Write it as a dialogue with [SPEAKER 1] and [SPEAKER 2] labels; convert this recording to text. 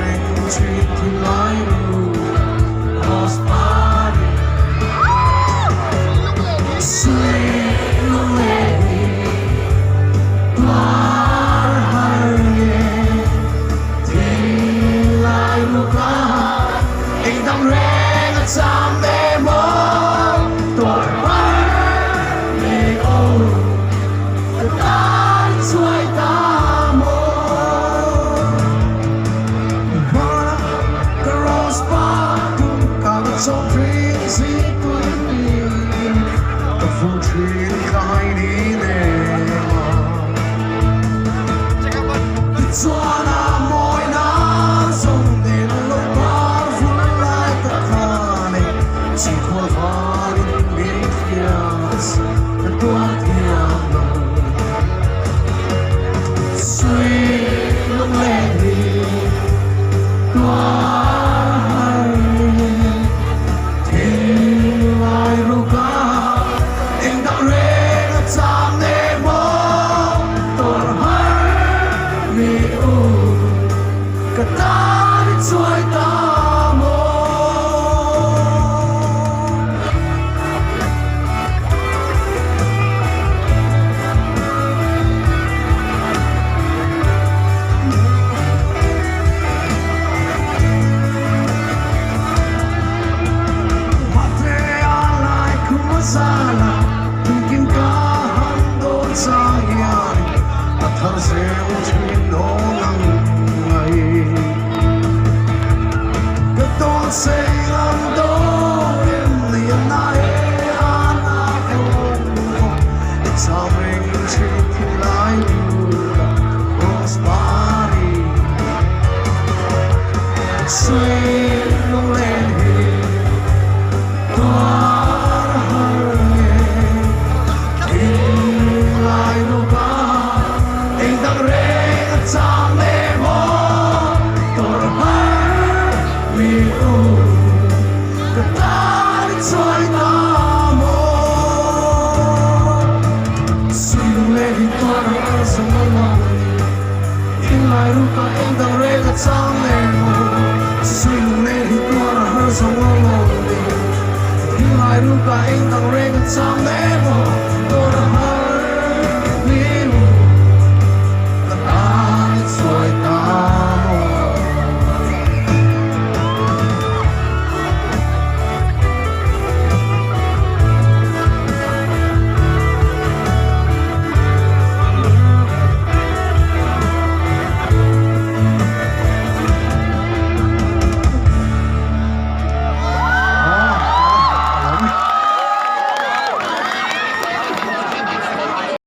[SPEAKER 1] reng thin thinlai ru Rose Party Sweet lunglen hi tuar har nge thinlai ruka eng dang reng a cham ne maw tuar har nge aw ka tan chuai ta maw Ka rose par tum ka la chawm thin zingpui in ka fur thin tlai ni nena Tichuan a mawina zawng nen lo par vul lai ka khan e Chhingkhual varin min hriat ka tuar thiam lo Sweet lunglen hi tuar har thinlai ruka eng dang reng a chang ne maw tuar har mi u ka tan i chuai ta maw.